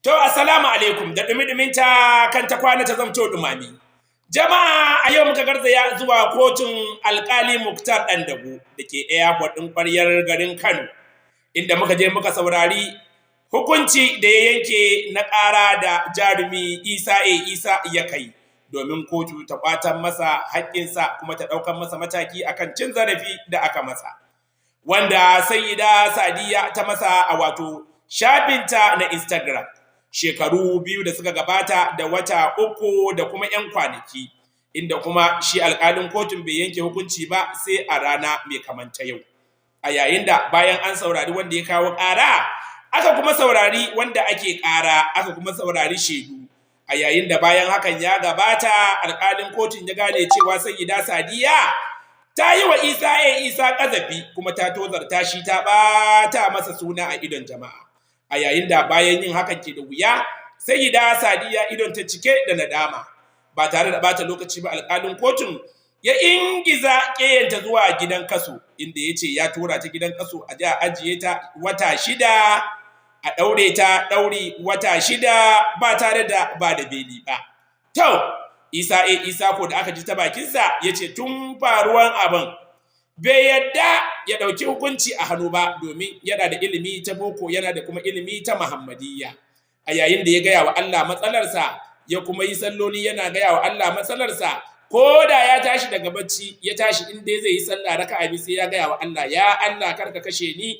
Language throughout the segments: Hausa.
To, assalamu alaikum da ɗumi-ɗuminta kan ta kwana ta zamto ɗumami. Jama'a, a yau muka garzaya zuwa kotun alkali Muktar Ɗandago da ke airport ɗin ƙwaryar garin Kano, inda muka je muka saurari hukunci da ya yanke na ƙara da jarumi Isa A. Isa ya kai, domin kotu ta ƙwatan masa haƙƙinsa kuma ta ɗaukan masa mataki akan cin zarafi da aka masa, wanda Sayyida Sadiya ta masa a wato shafinta na Instagram, shekaru 2 da suka gabata da wata 3 da kuma 'yan kwanaki, inda kuma shi alkalin kotun bai yanke hukunci ba sai a rana mai kamanta yau. A yayin da bayan an saurari wanda ya kawo ƙara, aka kuma saurari wanda ake ƙara, aka kuma saurari shaidu. A yayin da bayan hakan ya gabata, alkalin kotun ya gane cewa Sayyida Sadiya ta yi wa Isa A. Isa ƙazafi, kuma ta tozarta shi, ta ɓata masa suna a idon jama'a. A yayin da bayan yin hakan ke da wuya, Sayyida Sadiya idon ta cike da nadama. Ba tare da bata lokaci ba, alkalin kotun ya ingiza ƙeyanta zuwa gidan kaso, inda ya ce ya tura ta gidan kaso a ji a ajiye ta wata 6, a ɗaure ta ɗauri wata 6 ba tare da ba da beli ba. To, Isa A. Isa ko da aka ji ta bakinsa, ya ce tun faruwan abin bai yadda ya ɗauki hukunci a hannu ba, domin yana da ilimi ta boko, yana da kuma ilimi ta Muhammadiyya. A yayin da ya gaya wa Allah matsalarsa, ya kuma yi salloli yana gaya wa Allah matsalarsa, ko da ya tashi daga bacci, ya tashi in dai zai yi sallah raka'a biyu, sai ya gaya wa Allah, "Ya Allah, kar ka kashe ni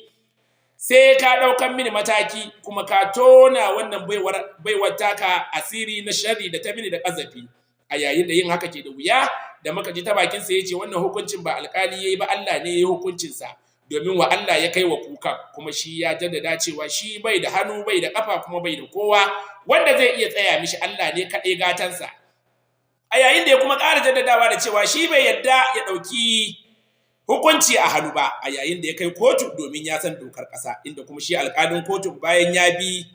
sai ka ɗaukan mini mataki kuma ka tona wannan baiwar taka asiri na sharri da ta mini da ƙazafi." A yayin da yin haka ke da wuya, da muka ji ta bakinsa, ya ce wannan hukuncin ba alkali ya yi ba, Allah ne ya yi hukuncinsa, domin wa Allah ya kai wa kuka. Kuma shi ya jaddada cewa shi bai da hannu, bai da kafa, kuma bai da kowa wanda zai iya tsaya mishi, Allah ne kaɗai gatansa. A yayin da ya kuma ƙara jaddadawa da cewa shi bai yadda ya ɗauki hukunci a hannu ba a yayin da ya kai kotu, domin ya san dokar ƙasa, inda kuma shi alƙalin kotun, bayan ya bi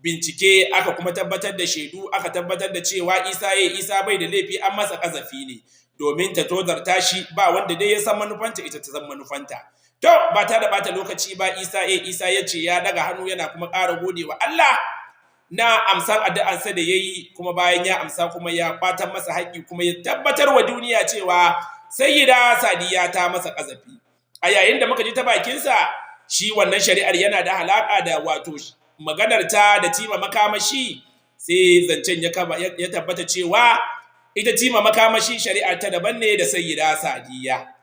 bincike, aka kuma tabbatar da shaidu, aka tabbatar da cewa Isa ya Isa bai da laifi, an masa ƙazafi ne domin ta tozarta shi. Ba wanda dai ya san manufanta, ita ta san manufanta. To, ba ta da bata lokaci ba, Isa A. Isa ya ce ya daga hannu yana kuma ƙara gode wa Allah na amsar addu'ansa da ya yi, kuma bayan ya amsa kuma ya kwatan masa haƙƙi, kuma ya tabbatar wa duniya cewa Sayyida Sadiya ta masa ƙazafi. A yayin da muka ji ta bakinsa, shi wannan shari'ar yana da alaƙa da wato maganar ta da Tima Makamashi. Sai zancen ya tabbata cewa ita Tima Makamashi shari'ar ta daban ne da Sayyida Sadiya.